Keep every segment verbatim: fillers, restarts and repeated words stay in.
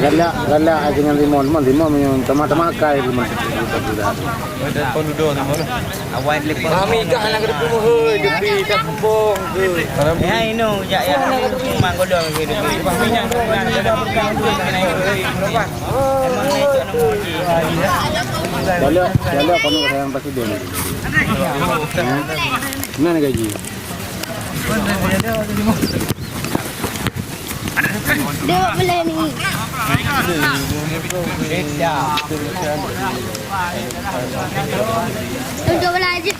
Galak, galak aja dengan limon, limon, limon yang teman-teman kai limon. Telepon dulu, telepon dulu. Awai telepon. Mami kah nak kena tunggu, hei, tepi kampung tu. Ya, ino, ya, ya. Mang godong ke tu. Emang ni tu nama dia. Galak, galak kamu sayang pasti dia. Mana gaji? Dua belas ni. Tujuh belas je.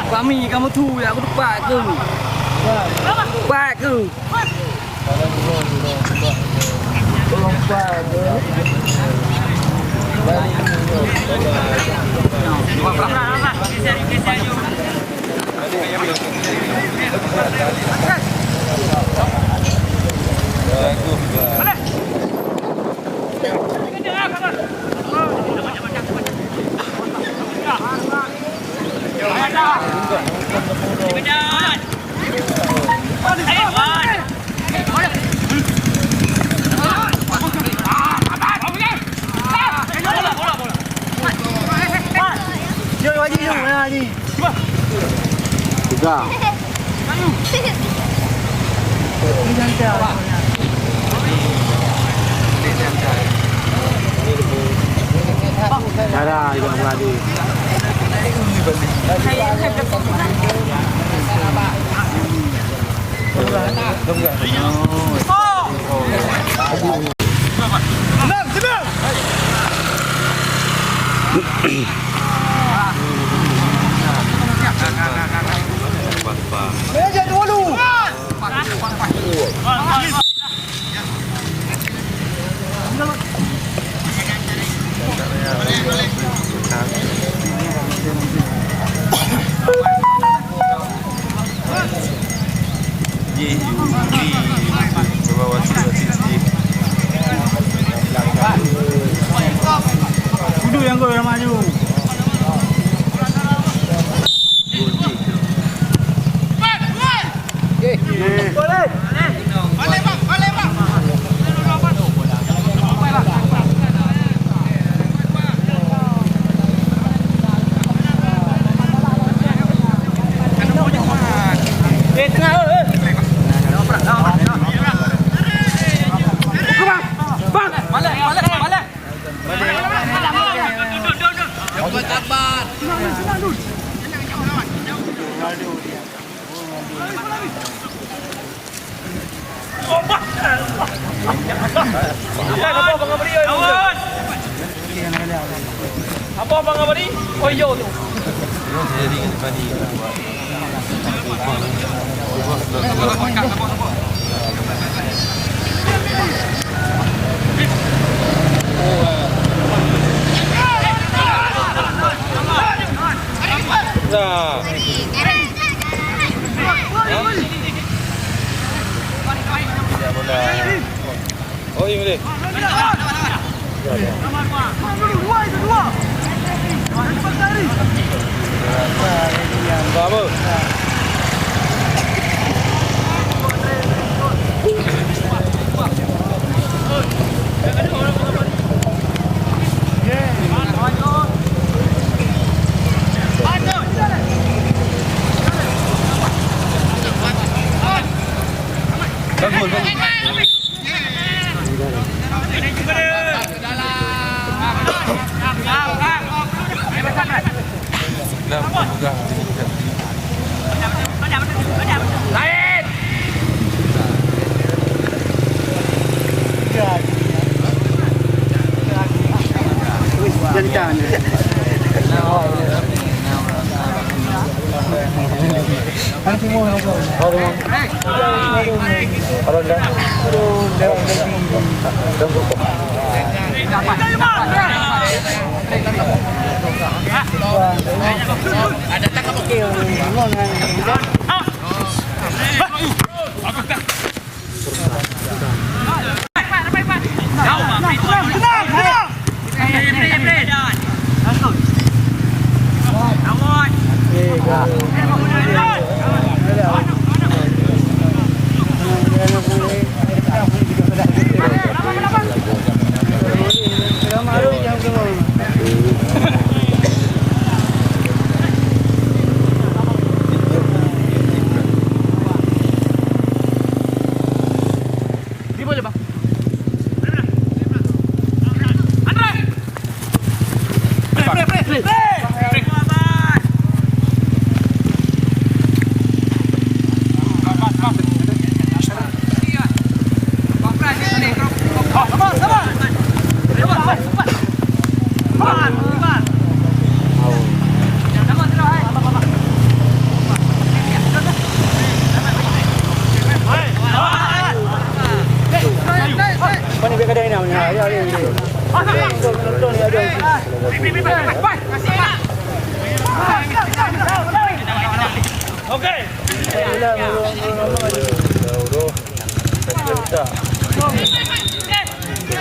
Kami kamu tu ya aku tempat tu. Tempat tu. Tiga. Cara juga beradu. Kudu nyang gol maju. Apa Bang Abadi? Oh, yo tu. Nah. Tidak boleh. Oh, iya boleh. Apa?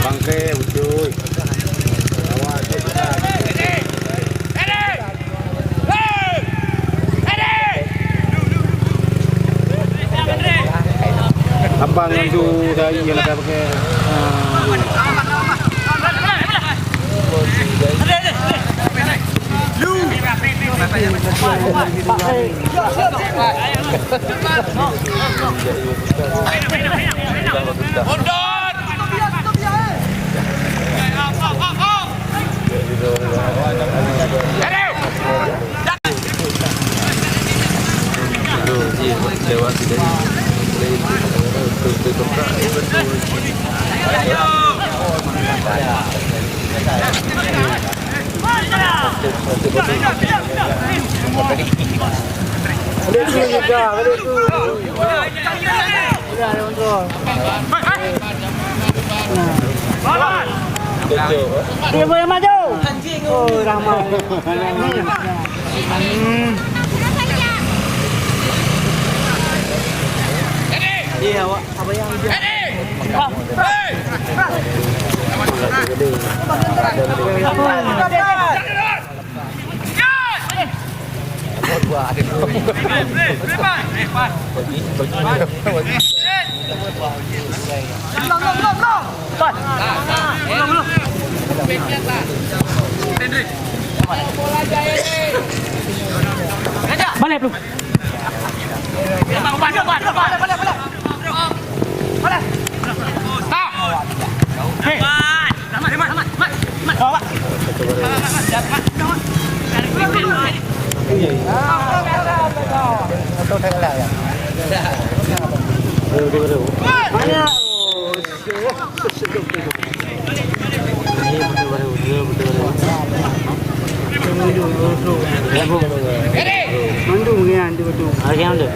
Bangke, ucuy. Abang ngon su dari nyang ka pakai, ah, Dia boleh maju. Oh, ramai. Iya, awak. Apa yang dia? Balik tu. Mandum kan tu, tu. Lagi yang tu.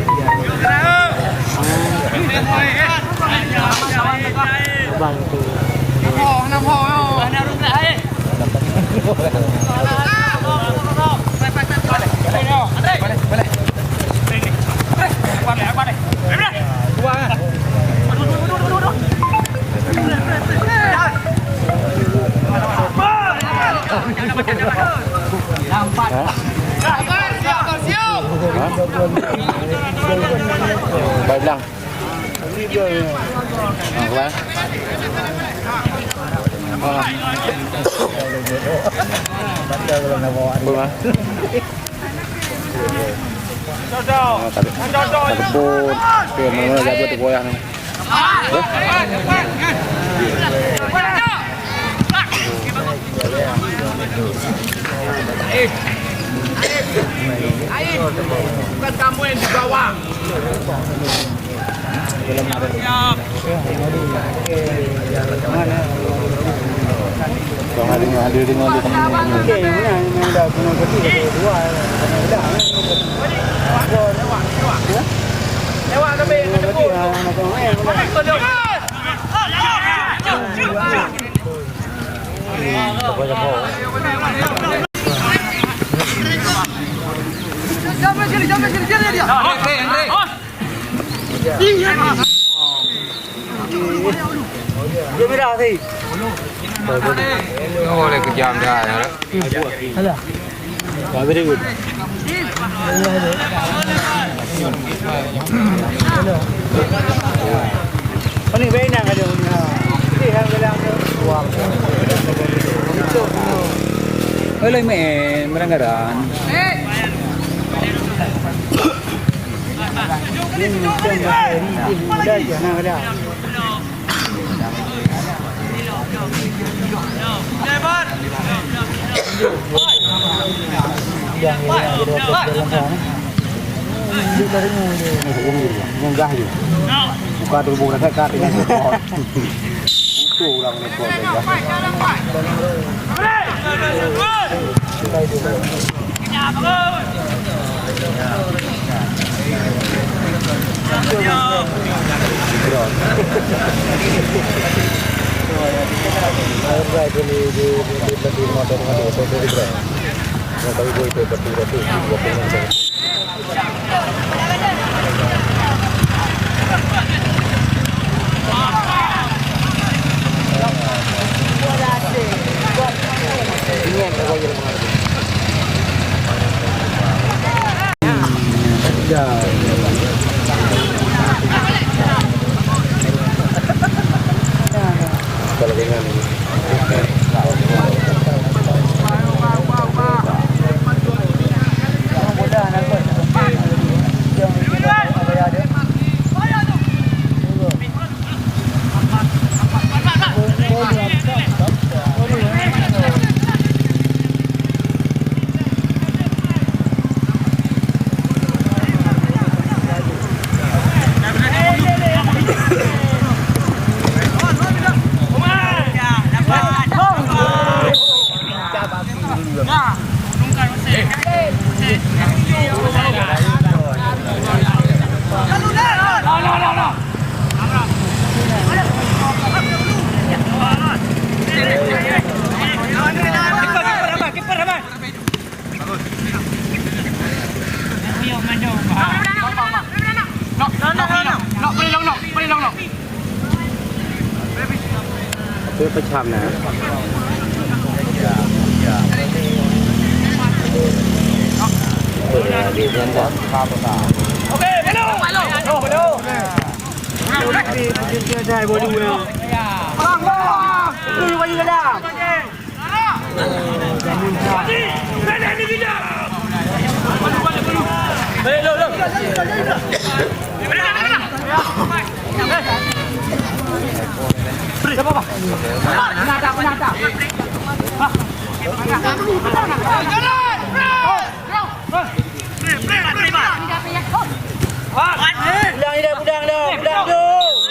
Abang tu. Baiklah. Ah, wah. Ah. Apa, ah? Ah, tak ada. Tak ada pun. Okey, mana-mana jaga tu goyah ni. Eh? Aib. Aib. Bukan kamu yang dibawa. Oh, dia kejam dah. Alah. Bagus dia. Ini baik nak ada. Ini yang dalam tu. Wah. Oleh me meranggaran. Ini macam hari ini dah jangan ada. Buka tubuh dah kat dengan support. Itu orang support dah.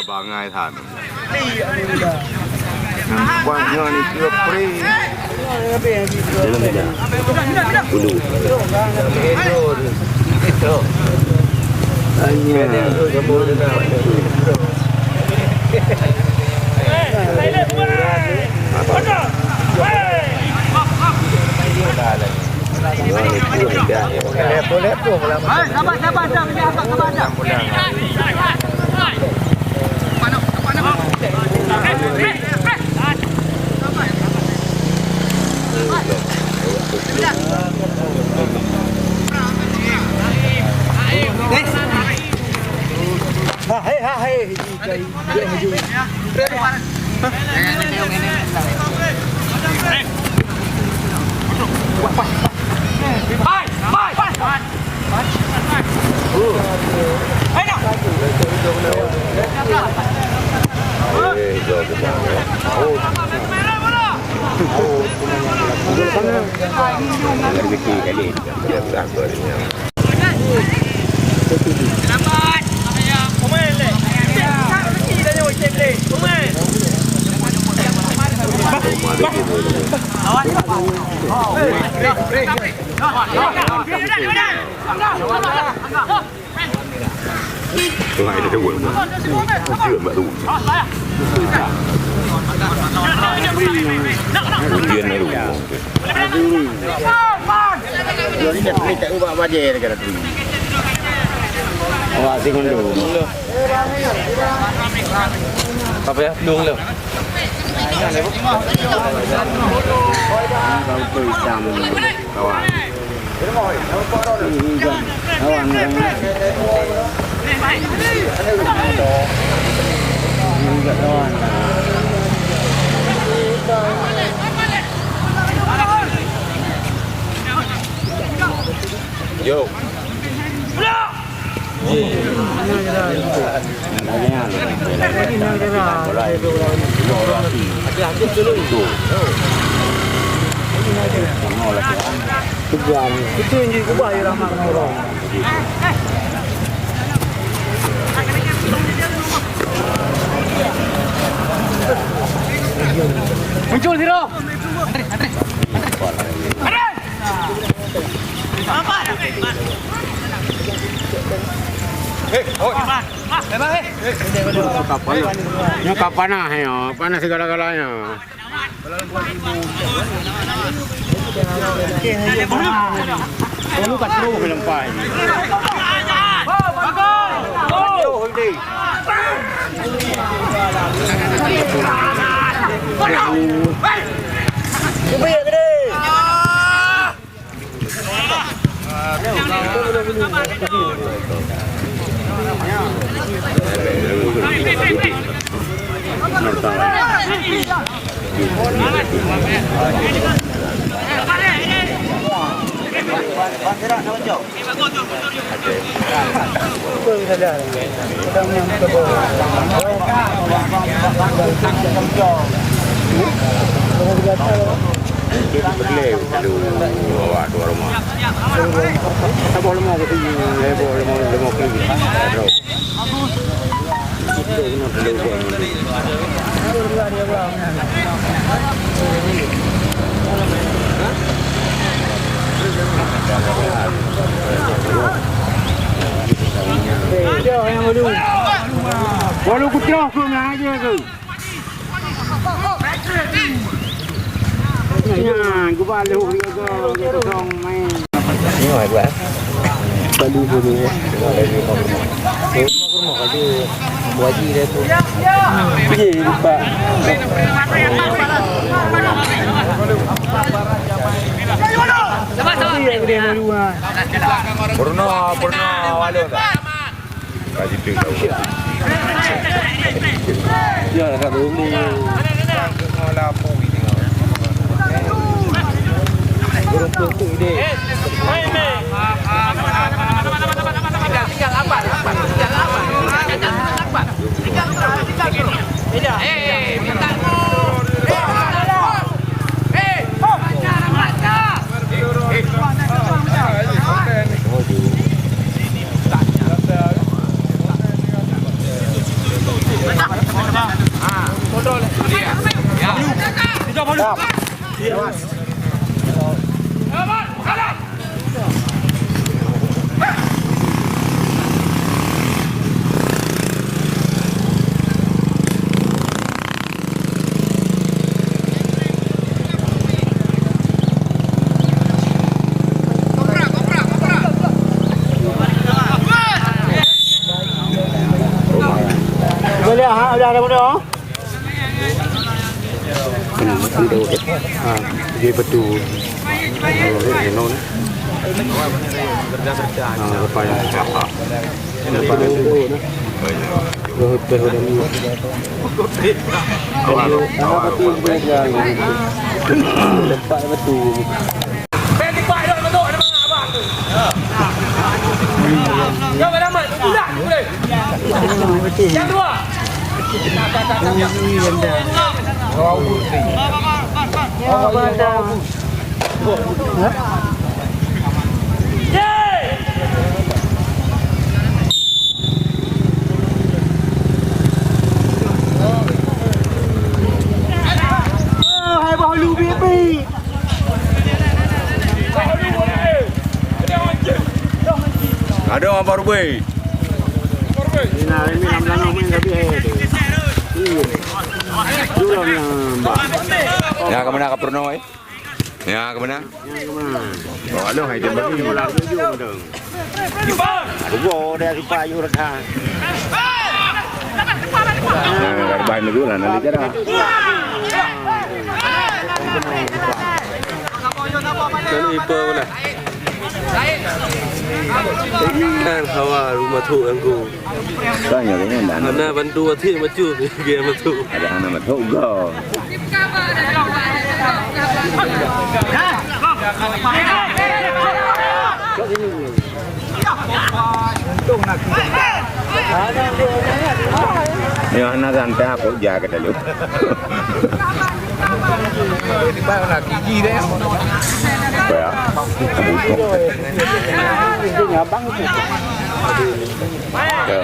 Bangai that. Nampak nyoe ni ke pre. Dalam beda. Dulu. Hanya. Sabar, sabar, sabar, sabar, sabar. Ha, hei, ha, hei. Ujian baru. Jadi dah tak ubah bajai dekat tu. Awak sing mundur. Apa ya? Dua dulu. Kau tu hitam, kawan. Ini kan, kawan, kawan. Ini juga kawan. Yo. Itu yang diubah ya, Rahmat. Muncul, Zero. Nyoe ka panas, nyoe panas segala-galanya. Jadi, perlu, aduh, awak dua rumah. Saboh lemah ke sini, eh, boh lemah, lemah ke sini. Aduh. Walau kutroh ke ngaje ke. Nyan, geubalôh dia ke, dia kosong main. Ini mai buat. Bali pun ni. Rumah kerja. Wajib dia tu. Ye, lupa. Bruno, Bruno, Walid. Ka jipeue ka ureueng. Ya, ka ureueng. Ureueng peuet tu idéh. Boleh, ha, udah ada benda. Ha, dia betul. Ha, lepas. Lepas. Lepas. Lepas betul. Baru bui. Ini, ini, enam belas main tapi, eh, iya. Dulu yang, Mbak. Ya, kemana ke Purno, eh? Ya, kemana? Yang kemana? Oh, aduh, hai, dia bagi. Bola tujuh, betul. Aduh, gol dia, lupa, yuk, rekan. Ya, rebahan dulu lah, nanti cara. Kan ipa pula. Kan hawa rumah tu angku. Tanya kena dah. Mana bantu atik macam dia macam. Ada anak macam go. Ya, hana santai apa ujar kata lu. Apa ya? Itu abang itu. Ya.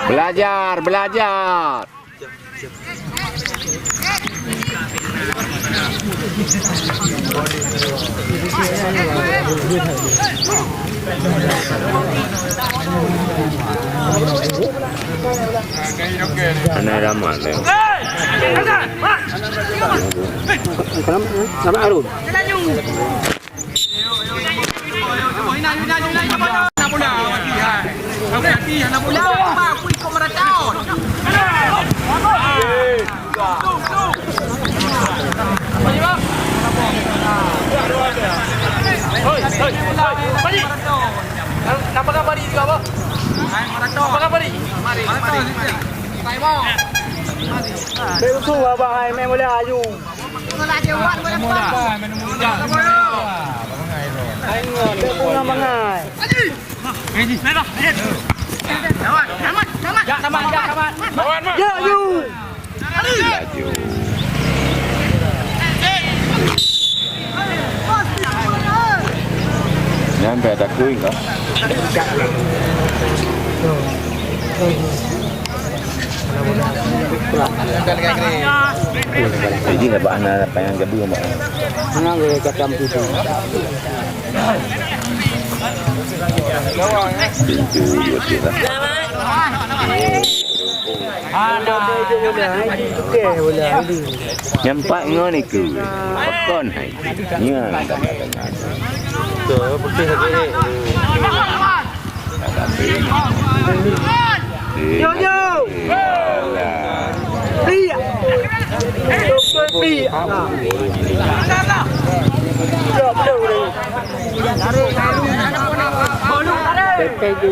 Belajar, belajar. Ana ramai. Nama Arun. Beusu abang hai meh mulai aju. Bunga mangai. Ya, yu. Laju. Nyampe ada kuing kah? Jadi nak bahas nak panjang kedua mak. Mana boleh kata begitu? Pintu betul lah. Nyampak ngon iku. Pakon hai. Nyan tengah-tengah. Betul, betul sakit. Yo, yo. Alah. Free. Doktor free. Yo, betul, betul. Pepe tu.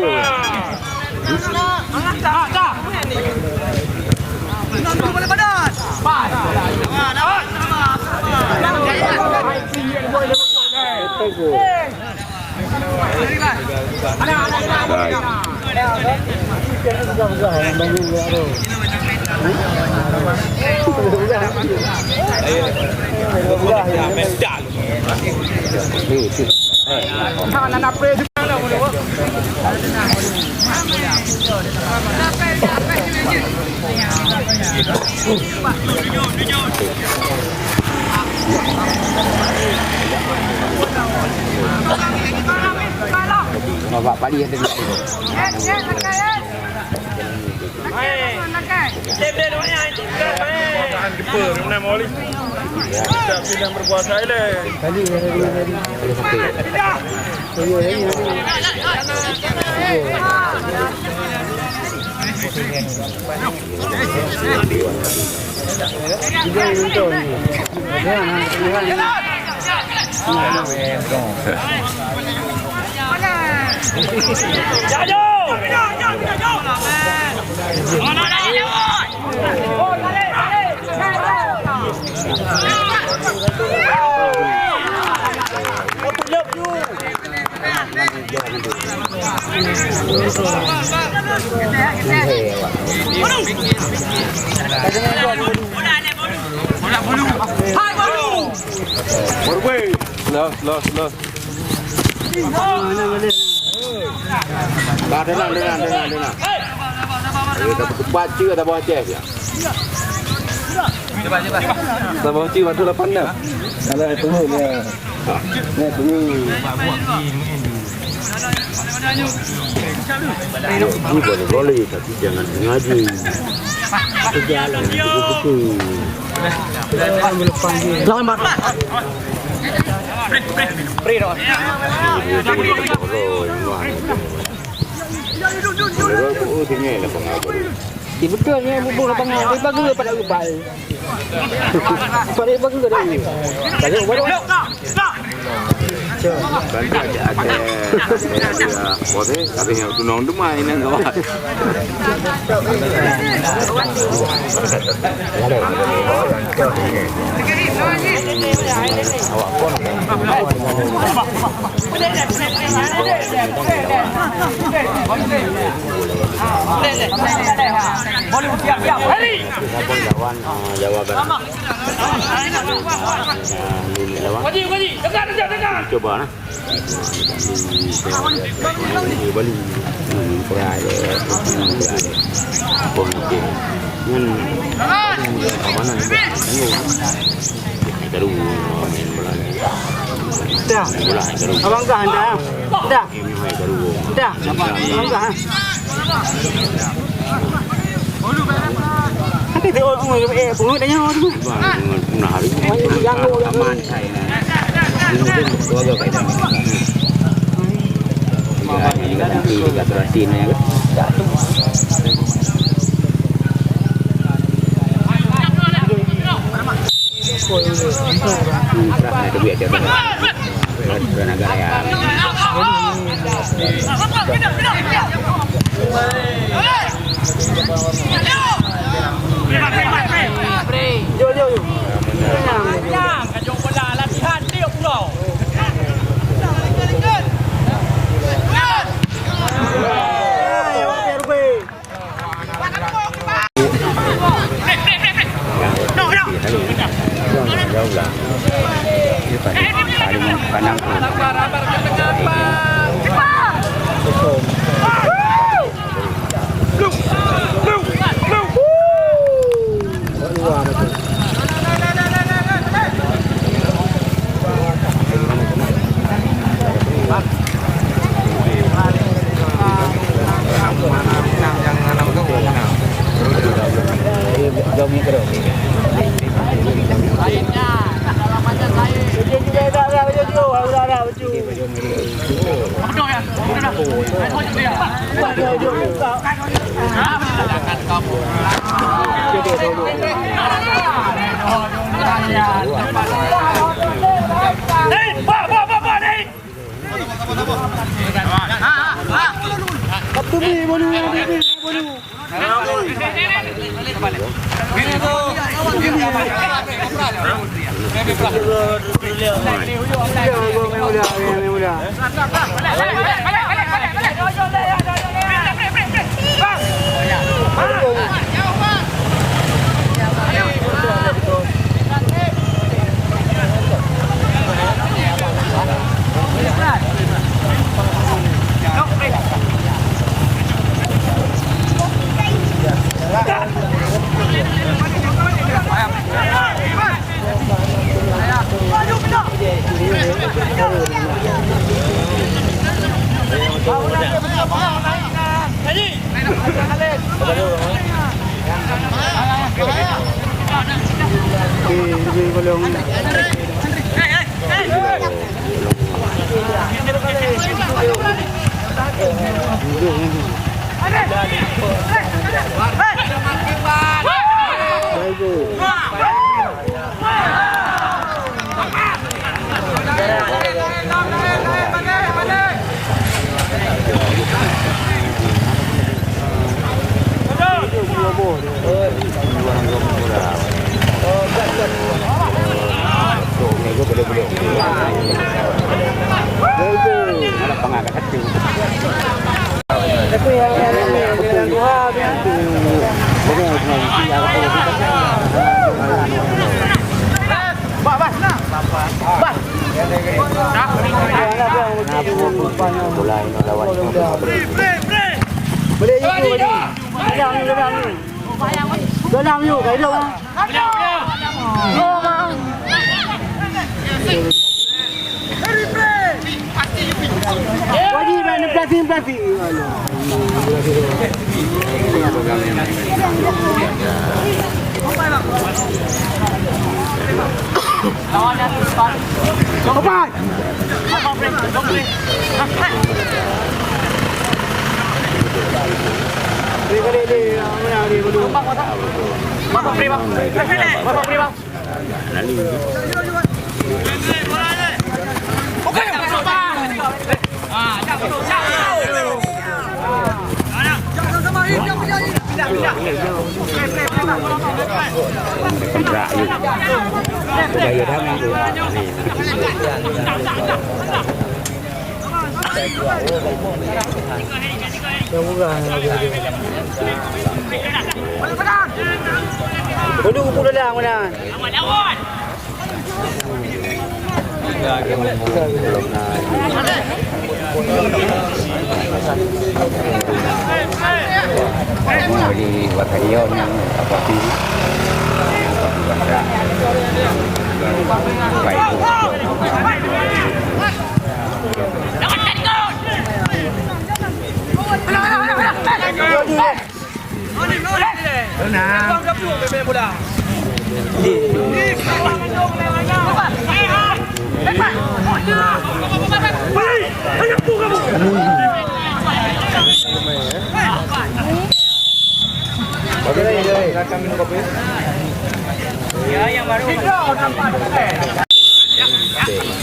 Pepe tu. Bapak padi ada di situ. Tahan depa, mana moli? Kita sedang berkuasa ile. Slow, slow, slow. Dah, denang, denang, denang, denang. Ayo, dah berkepat je, dah bawah chest je. Sama uci waktu lapan enam. Ada tunggu dia. Ni tunggu. Boleh-boleh, tapi jangan sengaja. Lawan, Bang. Free dah. Iya, betul ni, bubuh lapangan. Dia bagi pada rupai. Pada bagi pada. Banyak, banyak. Bantu ada, ada, ada, ada, bos, eh, tapi yang tunong tu mah ini kawan. Boleh siap-siap. Hari. Lawan, ah, Jawa Barat. Ah, ini lawan. Kaji, kaji. Dengar, dengar, dengar. Coba lah. Bali. Hmm, pernah ada. Pernah ada. Pernah ada. Kan, mana ni? Baru main bola ni. Dah. Bola baru. Abang kah dah? Dah. Ini main baru. Dah. Abang kah? Nanti tengok, eh, pungut dah nyawa tu. Bang, punah hari. Yang aman saya. Ini mungkin keluarga kat dalam. Enggak, ini kan nanti dekat Seratin ya kan. Hmm, perang ada duit aja kan. Perang negara ya. Dalam yuk, kat hidung ah. Oh, mak. Wajib, plastik, plastik. Opai. Bodoh kupu dalam mana? Di batalion apa tu? Baik.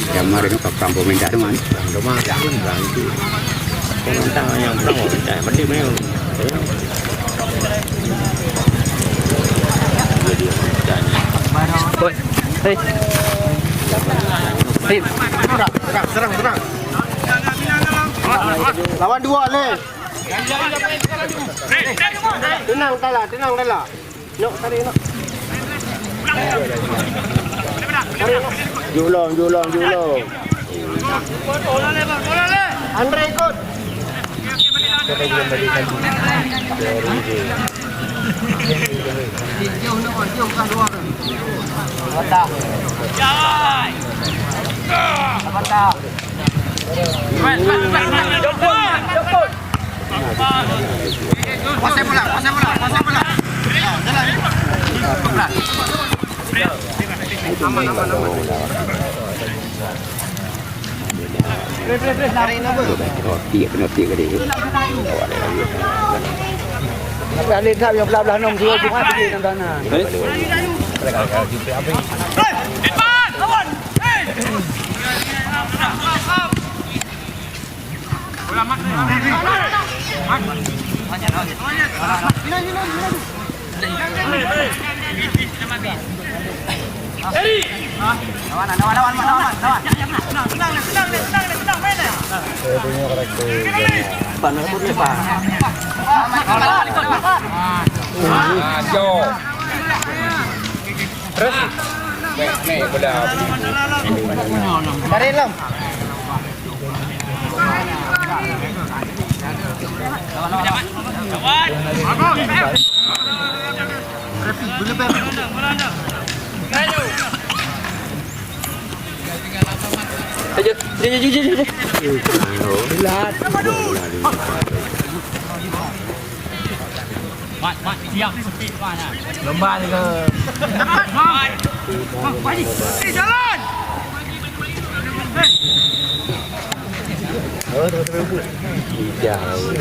Yang kemarin apa, perang pemerintah tu, Man? Perang tu, Man. Perang tu. Pemerintah yang perang, pemerintah. Berarti mana? Oi. Hei. Hei. Serang, serang, serang. Lawan dua leh. Tenang, Tala, tenang, Tala. Nok, tarik, nok. Tarik, nok. Julong, julong, julong. Andre ikut. Patah. Patah. Kuasai bola, kuasai bola, kuasai bola. Jalan. Aman, aman, aman. Roti, roti tadi. Tapi ada tak yang belah-belah enam, dua, Jumat pergi dalam sana. Eh? Terus. Tarik lom. Ayo, jom, jom, jom, jom. Mat, mat, siap, sepi, Mat, ah. Lomba ni ke? Mat. Mat, Mat, jalan.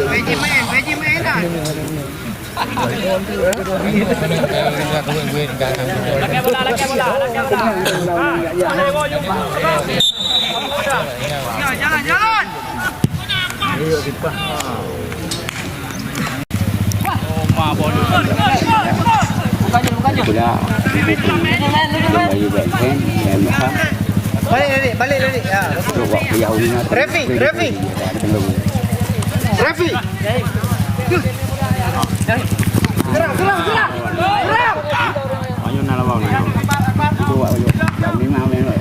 Beji main, beji main dah. Lakèe bola, lakèe bola, lakèe bola. Jalan, jalan. Balik, balik, balik. Ya. Refi, Refi. Refi. Serang, serang, serang. Serang. Ayo, nak lawan, ayo. Itu awak, ayo. Jam lima, ayo.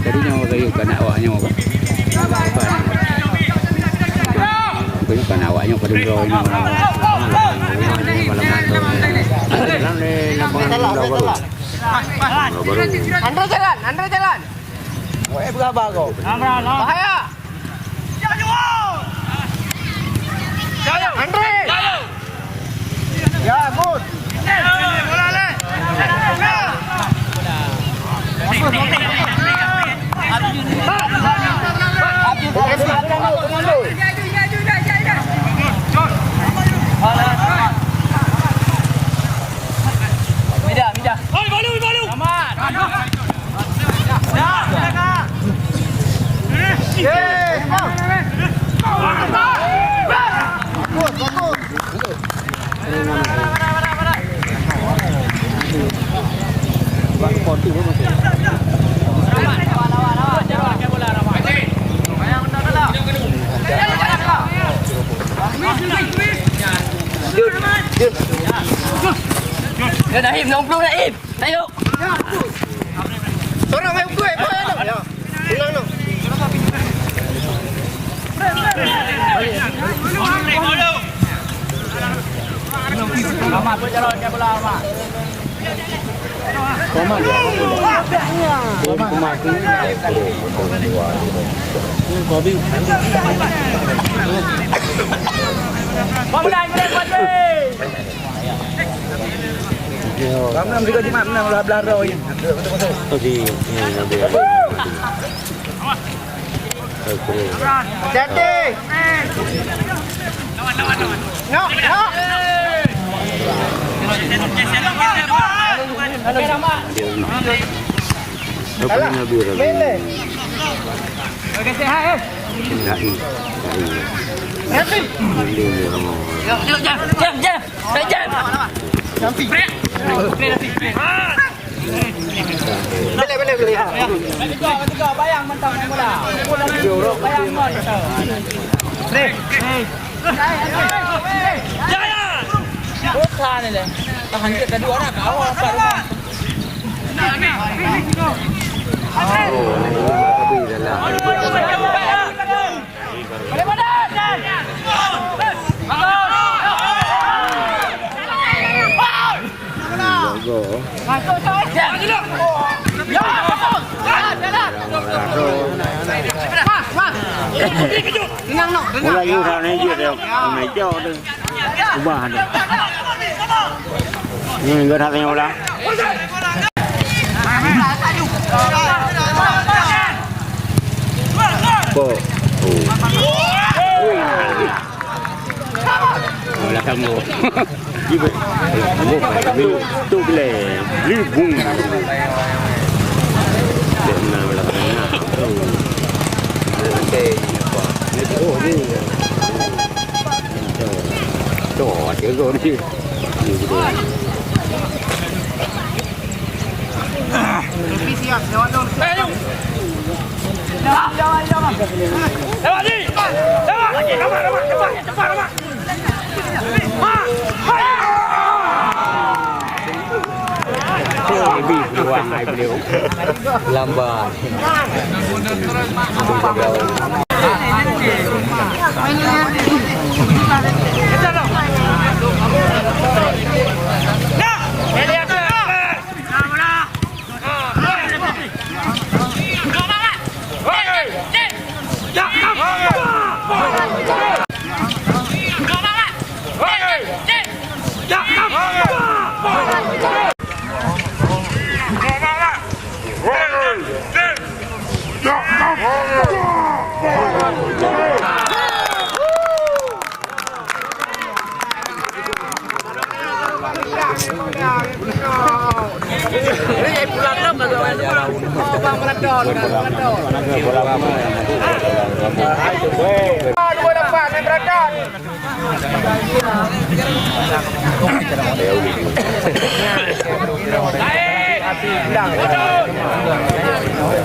Tadi nyawa kayu ka nak awak. Nyoe kan. Bukan, bukan awak nyoe pada droe nyoe. Dalam ni lapangan bola baru. Baru. Andre jalan, Andre jalan. Weh, berapa kau? Bahaya. Andre. Ya, good. Mida, mida. Selamat. Ya, Naim, enam puluh, Naim. Ayo. Sorang main ukui, boy, ayo. Ya. Ulang, ulang. Amat, bola, bola, Amat. Amat. Amat. Amat. Kamu nak beri kau jimat menang lah belah roh ni. Okey, okey, okey. Okey. Hati-hati. Nok, nok. Okey, Rama. Alah, mele. Okey, sihat, eh. Dah, dah. Happy. Jam, jam, jam, jam. Eh, jam. Happy. Boleh, boleh, boleh. Ha. Bayang mantap bola. Bayang mantap. Jaya. Bukan ni leh. Tahan dia kedua nak kawal empat rumah. Tenang, noh, tenang. Mulai usaha ni je dia. Meja tu. Ubah tu. Ni, enggak nak tengok bola. Kok. Oh. Ui. Bola kamu. Ibu. Ibu. Tu boleh. Libung. Dia menang bola kamu. Oh. Okey. Oh, ni. Tuh, ada gol ni. Ni, betul. Lewat ni! Lewat! Lewat! Lewat! Lewat! Lewat! Lebih ruang ai beliau. Lambat.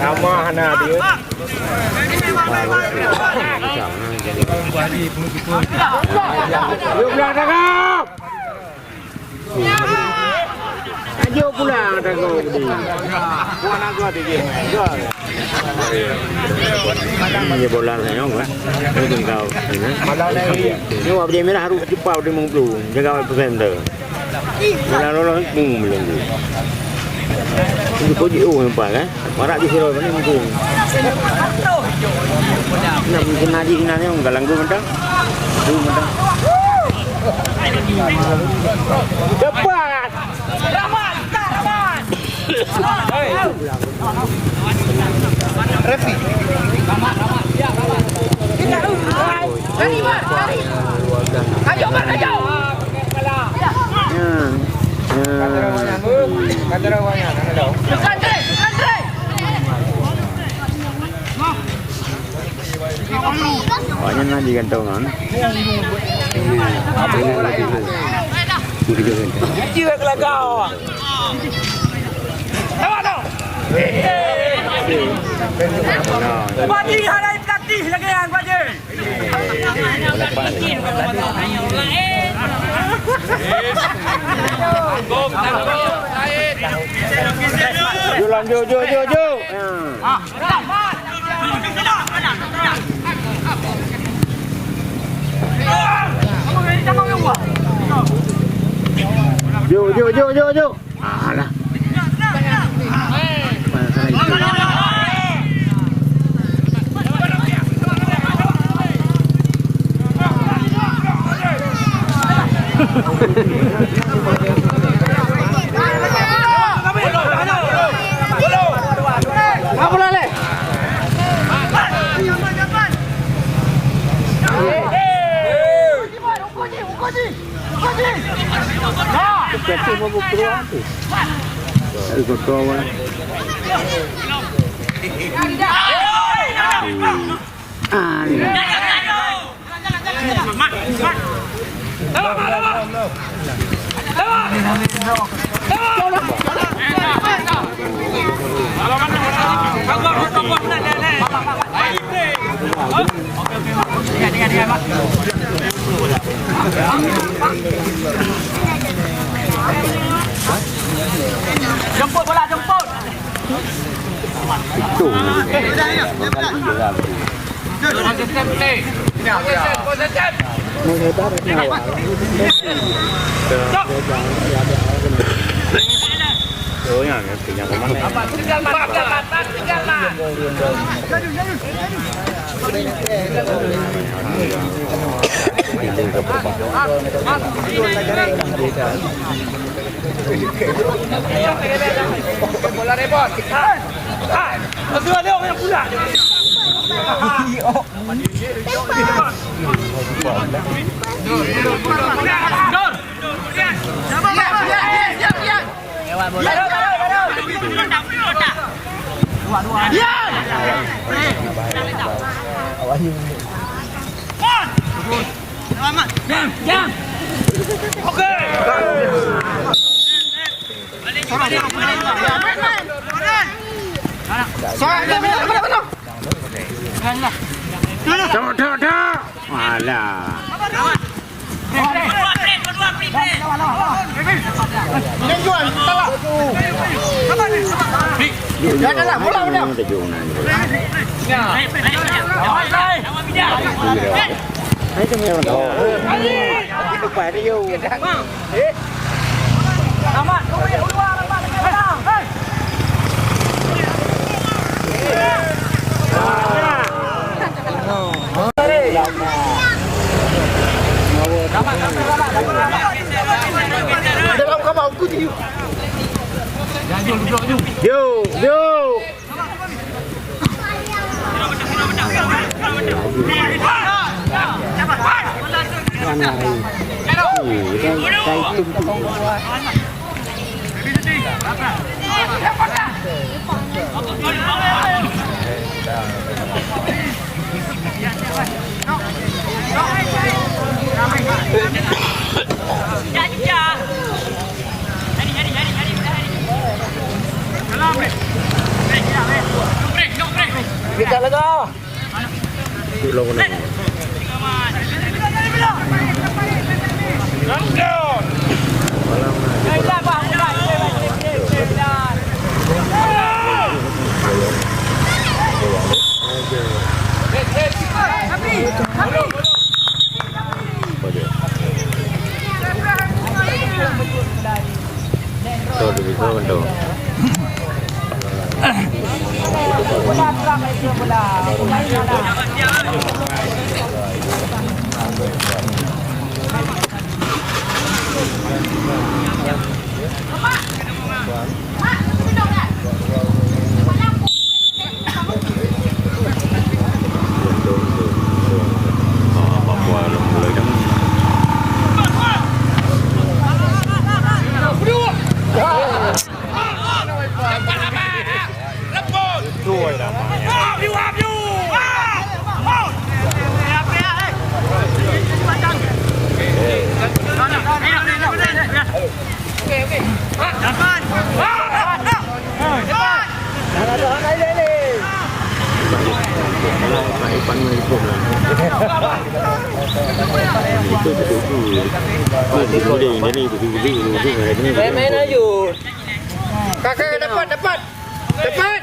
Ramah anak dia. Yuk, belah tangkap. Ajuk pulang tangkap tadi. Buat nak gol dia, gol. Ini bola saya kan. Ini kau. Ini. Ini wak bajèe mirah harus cepat di mengplu. Jaga persen tu. Bola lolos, hmm, belum. Ini kau ji, oh, nampak kan? Marak di sini mana mungkin. Nak mungkin nadi sini ni, enggak langgu mentang. Tu mentang. Cepat. Refi. Awaknyan na di kantongan. Apa yang lagi? Dia kelagak. Padi harai pelatih lagèe nyan, Pak Ji. Jok, lanjut, jok, jok, jok. Jok, jok, jok, jok, jok. Alah. Jemput bola, jemput. Itu. Oh, ya, ya, tinggal kemana? Bola rebot. Hai. Masih ada orang yang pulang. Dur. Tok, tok, tok. Alah. Yo, yo. Kita lagi. Betul, betul. Main-main aja. Kakak dapat, dapat. Dapat.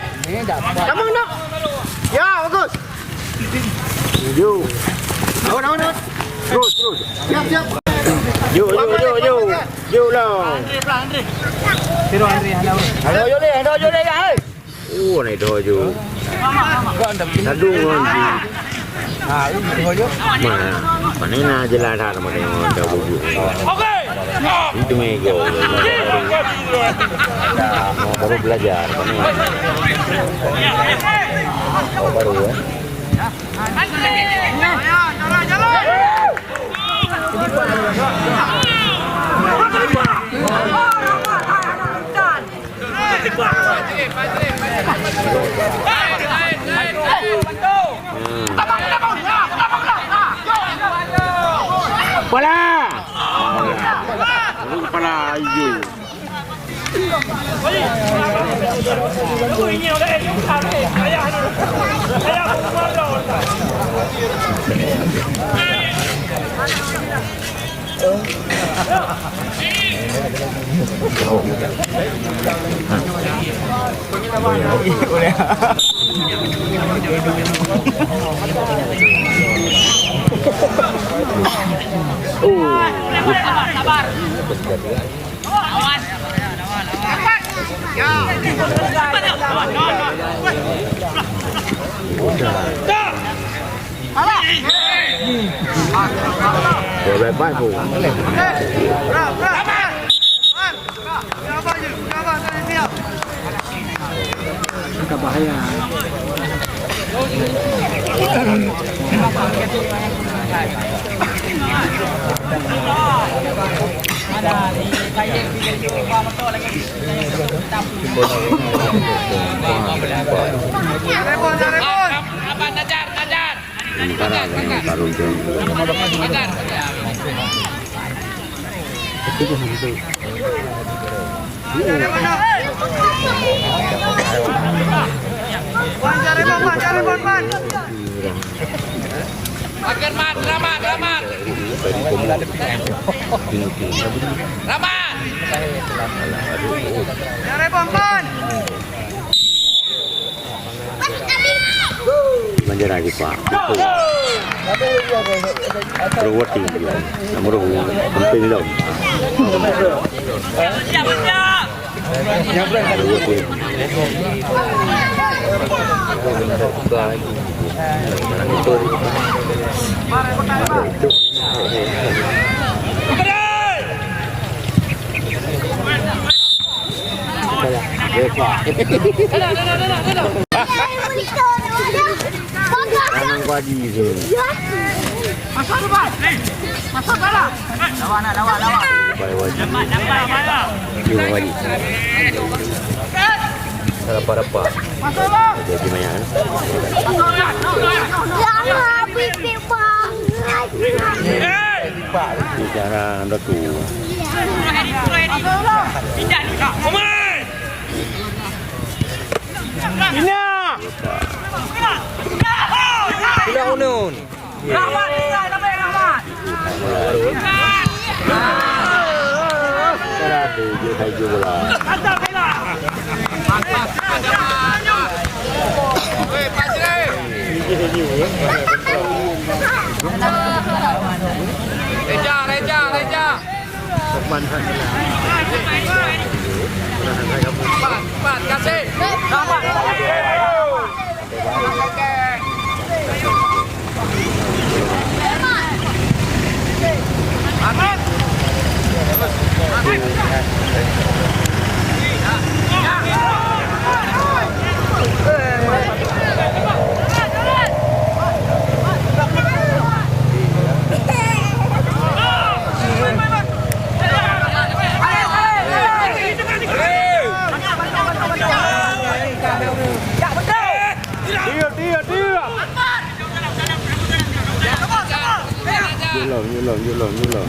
Kamu nak? Ya, bagus. Yo. Awan, awan, awan. Terus, terus. Siap, siap. Yo, yo, yo, yo. Yo lah. Andre, pelan, Andre. Tiro Andre, halo. Halo, yo le, halo, yo le, ya, eh. Oh, naik dah je. Tadung kan. Ha, ini dah je. Mana? Mana nak jelas dah sama dengan dah bubuk. Okey. Itu mega. Baru belajar. Oh, baru ya. Kepala. Kepala, ayo. Agak bahaya. Sementara dengan karung tu. Makan, Mat, selamat, selamat. Selamat. Manja lagi, Pak. Terus dia. Nomor dua. Penting dong. Siap, siap. Anang padi tu. Masuk depan. Masuk dalam. Lawan, lawan, lawan. Dia wali. Salah apa-apa. Masuk, Bang. Jadi banyak, eh? Lama, pipit banget. Bicara anda tu. Masuk, Bang. Ina. Sudah unun. Rahmat, tinggal, sampai Rahmat. Ada tu, dia saja bola. Mantap, Bella. Mantap. Weh, pas ni. Reja, Reja, Reja. Lukman Hanila. Julom, julom, julom, julom.